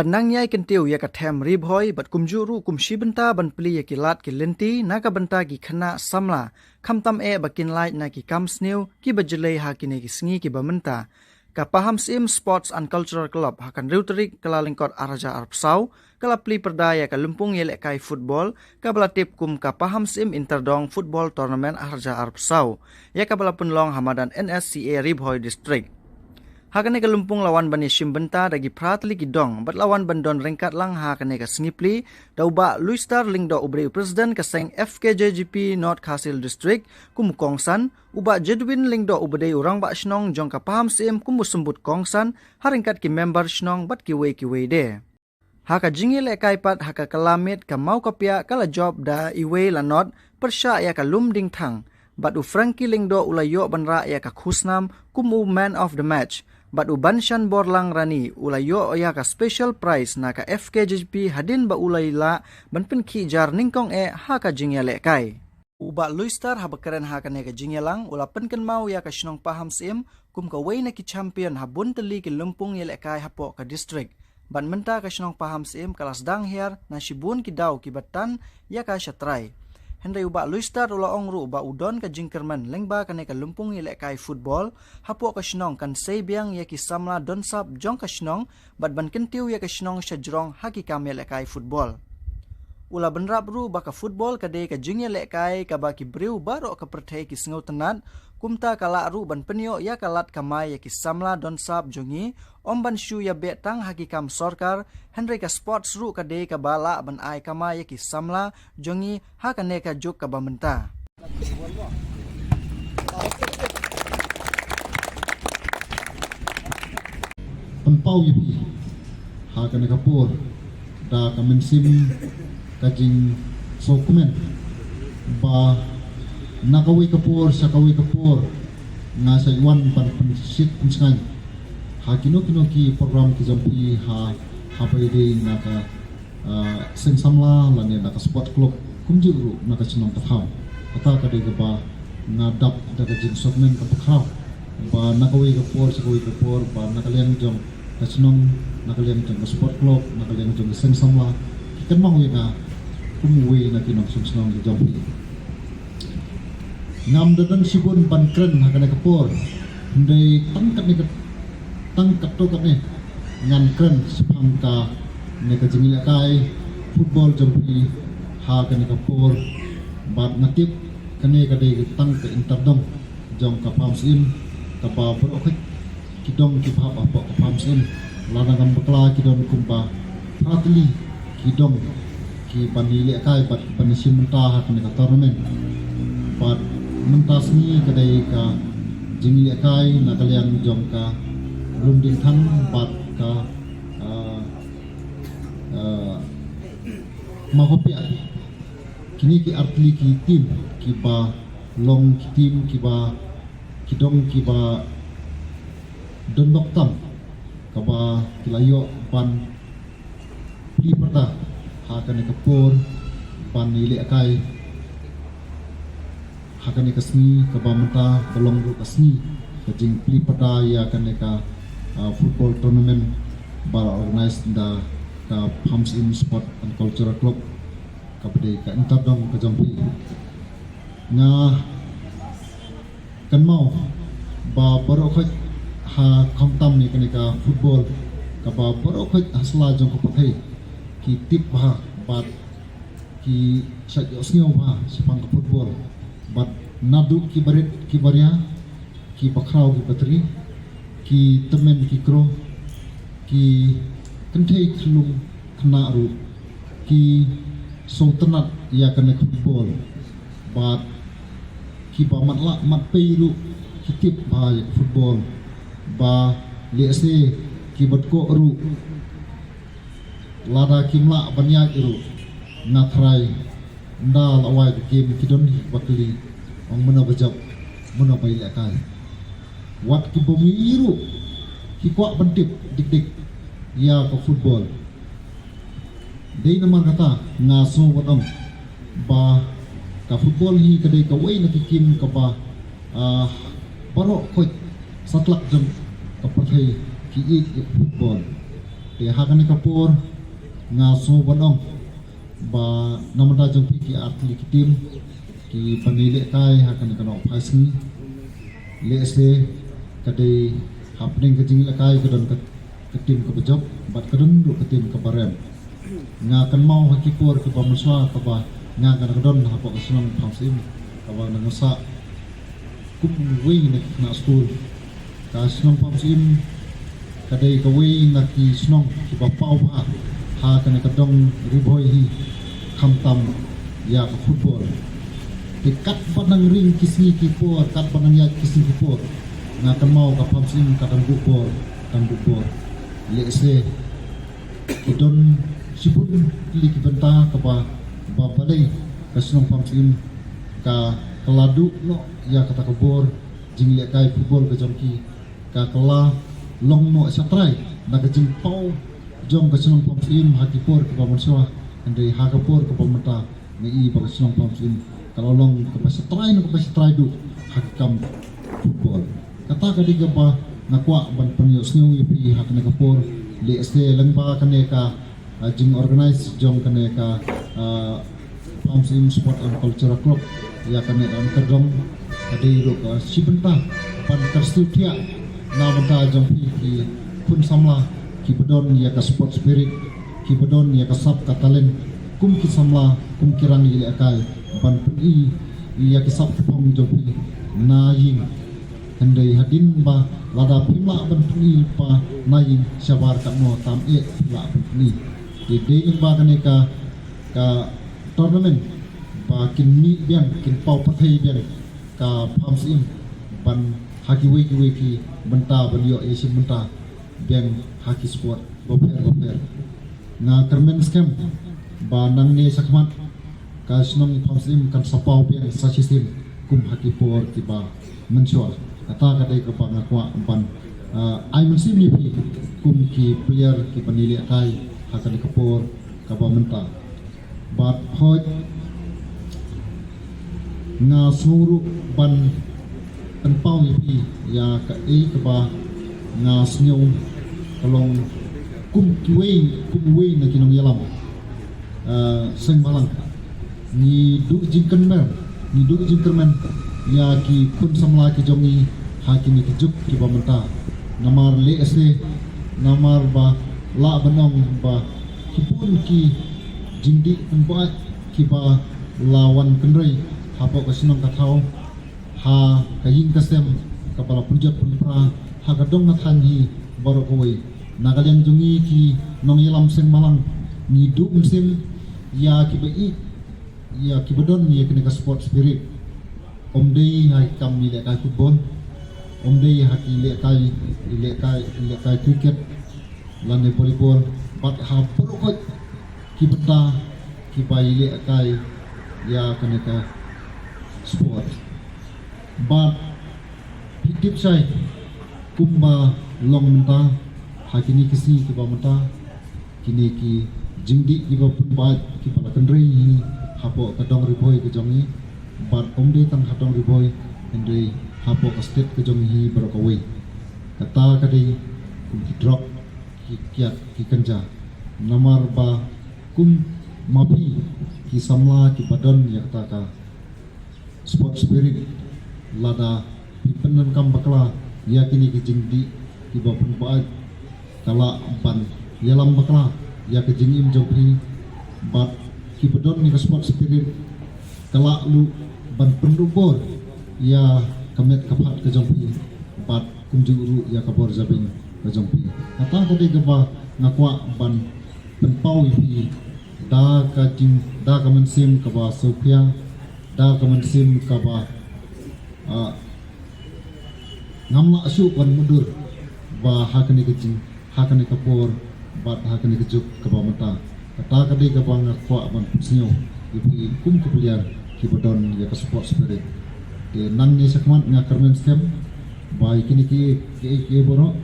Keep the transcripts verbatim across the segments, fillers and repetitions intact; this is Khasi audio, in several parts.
Ban nang ïai kyntiew ïa ka them Ri Bhoi bad kumjuh ruh kum shi bynta ban plie ïa ki lad ki lynti na ka bynta ki khynnah samla, khamtam eh ba kin lait na ki kam sniew kiba jlei ha kine ki sngi kiba mynta. Ka Pahamsyiem Sports and Cultural Club ha ka hynriew tarik Kyllalyngkot ar hajar arphew saw ka la plie pyrda ïa ka lympung ïalehkai football kaba la tip kum ka Pahamsyiem Interdong Football Tournament ar hajar arphew saw, ïa kaba la pynlong ha madan N S C A Ri Bhoi District. Ha kane ka lympung la wan ban ïashim bynta da ki phra tylli ki dong bad la wan ban don ryngkat lang ha kane ka sngi plie da u Bah Louis Star Lyngdoh uba dei u President ka seng F K J G P North Khasi Hills District kum u kongsan, u Bah Jedwin Lyngdoh uba dei u Rangbah Shnong jong ka Pahamsyiem kum u symbud kongsan ha ryngkat ki member shnong bad kiwei kiwei de. Ha ka jingïalehkai pat ha ka kylla miet ka Mawkapiah ka la jop da iwei la not pyrshah ïa ka Lumdingthang, bad u Frankie Lyngdoh u la ïoh ban rah ïa ka khusnam kum u Man of the Match, bad u Banshanbor Langrani u la ïoh ïa ka special prize na ka F K J G P hadien ba u la ïalah ban pynkhih jar nyngkong eh ha ka jingïalehkai. U Bah Louis Star haba kren ha kane ka jingïalang u la pynkynmaw ïa ka shnong Pahamsyiem kum kawei na ki champion ha bun tylli ki lympung ïalehkai hapoh ka district. Bad mynta ka shnong Pahamsyiem ka la sdang hiar na shibun ki daw kiba tan ïa ka sha trai. Hynrei u Bah Louis Star u la ong ruh ba u don ka jingkyrmen lyngba kane ka lympung ïalehkai football hapoh ka shnong kan sei biang ïa ki samla donsap jong ka shnong bad ban kyntiew ïa ka shnong sha jrong ha ki kam ïalehkai football. U la bynrap ruh ba ka football ka dei ka jingïalehkai kaba ki briew baroh ka pyrthei ki sngewtynnat, kumta ka lah ruh ban pynïoh ïa ka lad kamai ïa ki samla donsap jong ngi, ym ban shu ïa beh tang ha ki kam sorkar, hynrei ka sports ruh ka dei kaba lah ban ai kamai ïa ki samla jong ngi ha kane ka juk kaba mynta. Pynpaw ïa phi ha kane ka por da ka mynsiem ka jingsngewkmen ba na kawei ka por sha kawei ka por nga sa ïa wan ban pynshit pynshngaiñ ha kino kino ki program ki jong phi ha, haba ïadei na ka ah, seng samla lane na ka sport club kumjuh ruh na ka shnong ka thaw. Kata ka dei kaba nga dap da ka jingsngewkmen kaba khraw ba na kawei ka por sha kawei ka por ba na ka liang jong ka shnong, na ka liang jong ka sport club, na ka liang jong ka seng samla ki kynmaw ïa nga kum uwei na ki nongshong shnong ki jong phi. Ngam da don shibun ban kren ha kane ka por, hynrei tang katne ka, tang katto katne ngan kren shaphang kane ka jingïalehkai football jong phi ha kane ka por. Bad nga tip kane ka dei tang ka Interdong jong ka Pahamsyiem kaba baroh khoit ki dong kiba hap hapoh ka Pahamsyiem. Lada ngam bakla ki don kumba phra tylli ki dong kiban ïalehkai bad kiban ïashim bynta ha kane ka tournament. Bad mynta sngi ka dei ka jingïalehkai na ka liang jong ka Lumdingthang bad ka, ah, ah, Mawkapiah. Kine ki artylli ki team kiba long ki team kiba ki dong kiba don bok tam kaba ki la ïoh ban plie pyrda ha kane ka por ban ïalehkai ha kane ka sngi kaba mynta ka long ruh ka sngi ka jingplie pyrda ïa kane ka, ah, football tournament ba la organise da ka Pahamsyiem Sport and Cultural Club kaba dei ka Interdong ka jong phi. Nga kynmaw ba baroh khoit ha khamtam ïa kane ka football kaba baroh khoit ha sla jong ka pyrthei ki tip bha bad ki shait ïohsngew bha shaphang ka football. Bad naduh ki barit ki baria, ki bakhraw ki batri, ki tymmen ki kro, ki kynthei khyllung khynnah ruh ki sngewtynnat ïa kane ka football. Bad kiba matlah matpei ruh ki tip bha ïa ka football. Ba lehse ki bad ko ruh lada kim lah ban ïaid ruh nga thrai nda la wai ka game ki don hi ba kylli ong mano ba jop mano ba ïalehkai. Wat ki bym ïohi ruh ki kwah ban tip dik dik ïa ka football. Dei namar kata nga sngew ban ong ba ka football hi ka dei kawei na ki game kaba, ah, baroh khoit satlak jong ka pyrthei ki ïeit ïa ka football. Te ha kane ka por nga sngew ban ong ba na bynta jong phi ki ar tylli ki team ki ban ïalehkai ha kane ka nongphai sngi. Lehse ka dei hapdeng ka jingïalehkai ka don ka, ka team kaba jop bad ka don ruh ka team kaba rem. Nga kynmaw ha ki por kiba mynshuwa kaba nga nga dang don hapoh ka shnong Pamsyiem kaba nga dang sah kum uwei na ki khynnah skul. Ka shnong Pamsyiem ka dei kawei na ki shnong kiba paw bha ha kane ka dong Ri Bhoi hi khamtam ïa ka football. Te katba nang ring ki sngi ki por, katba nang ïaid ki sngi ki por, nga kynmaw ka Pamsyiem ka dang buh bor, dang buh bor. Lehse ki don shibun tylli ki bynta kaba, ba balei ka shnong Pamsyiem ka, ka la duh noh ïa kata ka bor jingïalehkai football ka jong ki, ka, ka la long noh shatrai na ka jingpaw jong ka shnong Pamsyiem ha ki por kiba mynshuwa. Hynrei ha ka por kaba mynta nga i ba ka shnong Pamsyiem ka la long kaba shatrai na kaba shatrai duh ha ka kam football. Kata ka dei kaba nga kwah ban pynïohsngew ïa phi ha kane ka por. Lehse lyngba kane ka, ah, jingorganize jong kane ka, ah, Pamsyiem Sport and Cultural Club ïa kane ka dong ka dei ruh ka shi bynta ban kyrsiew thiah na bynta jong phi ki khun samla kiba don ïa ka sport spirit, kiba don ïa ka sap ka talent kum ki samla, kum ki rangïalehkai ban pyni ïa ki sap ki phong jong phi na ïing. Hynrei hadien ba lada phim lah ban pyni lypa na ïing shabar katno tam eh phim lah ban pyni. Te dei lyngba kane ka, ka tournament ba kin mih biang, kin paw pyrthei biang ka Pamsyiem ban ha kiwei kiwei ki bynta ban ïoh ïashim bynta biang ha ki sport bapher bapher. Nga kyrmen skhem ba nangne shakhmat ka shnong Pamsyiem kan sa paw biang sa shisien kum ha ki por kiba mynshuwa. Kata ka dei kaba nga kwah ban, ah, ai mynsiem ïa phi kum ki player kiban ïalehkai ha kane ka por kaba mynta. Bad hooid nga sngew ruh ban pynpaw ïa phi ïa kaei kaba nga sngew ka long kum kiwei, kum uwei na ki nongïalam, eh, seng balang. Ngi duh jingkyrmen, ngi duh jingkyrmen ïa ki khun samla ki jong ngi ha kine ki juk kiba mynta. Namar lehse, namar ba lah ban ong ba ki bun ki jingdih pynpaw kiba la wan kynrei hapoh ka shnong ka thaw, ha ka ïing ka sem kaba la pynjot pynpra ha ka dong ka thaiñ hi baroh kawei. Na ka liang jong ngi ki nongïalam seng balang ngi duh mynsiem ïa kiba ïeit, ïa kiba don ïa kine ka sport spirit. Ym dei ha ki kam ïalehkai football, ym dei ha ki lehkai, lehkai, lehkai cricket lane volleyball, bad ha baroh kot ki bynta kiba ïalehkai ïa kane ka sport. Bad phi tip shai kumba long mynta ha kine ki sngi kiba mynta, kine ki jingdih kiba pynbait kiba la kynrei hi hapoh ka dong Ri Bhoi ka jong ngi, bad ym dei tang ha dong Ri Bhoi hynrei hapoh ka state ka jong ngi hi baroh kawei. Kata ka dei kum ki drug, ki kiad, ki kynja. Namar ba kum ma phi ki samla kiba don ïa kata ka sport spirit, lada phi pyndonkam bakla ïa kine ki jingdih kiba pynbait, ka lah ban ïalam bakla ïa ka jingim jong phi. Bad kiba don ïa ka sport spirit ka lah ruh ban pynduh bor ïa ka met ka phad ka jong phi, bad kumjuh ruh ïa ka bor jabieng ka jong phi. Kata ka dei kaba nga kwah ban pynpaw ïa phi da ka jing, da ka mynsiem kaba sngewkhia, da ka mynsiem kaba, ah, ngam lah shuh ban mutdur ba ha kane ka jing, ha kane ka por, bad ha kane ka juk kaba mynta. Kata ka dei kaba nga kwah ban pynsngew ïa phi kum ki player kiba don ïa ka sport spirit. Te nangne shakhmat nga kyrmen skhem ba ïa kine ki, ki, ki baroh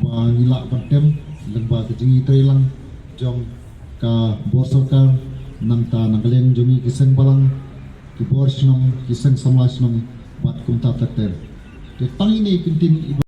ba ngi lah ban tem lyngba ka jingïatreilang jong ka bor sorkar, nangta na ka liang jong ngi ki seng balang, ki bor shnong, ki seng samla shnong, bad kumta ter ter. Te tang ine i kyntien i ba-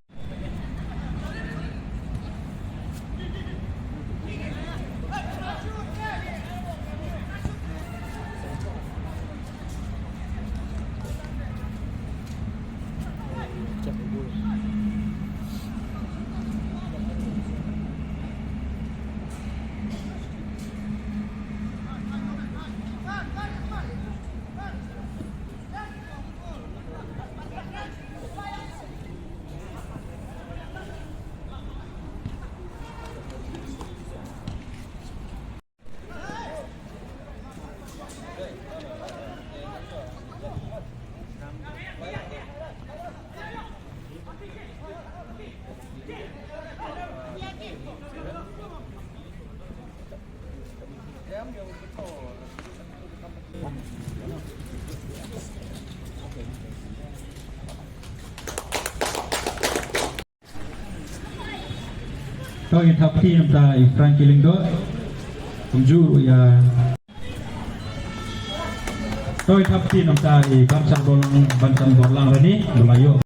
To ïa thap kti namta i Frankie Lyngdoh. Kumjuh ïa. To ïa thap kti namta i Bansal Borlang, Bansal Borlang Rani, ba la ïoh.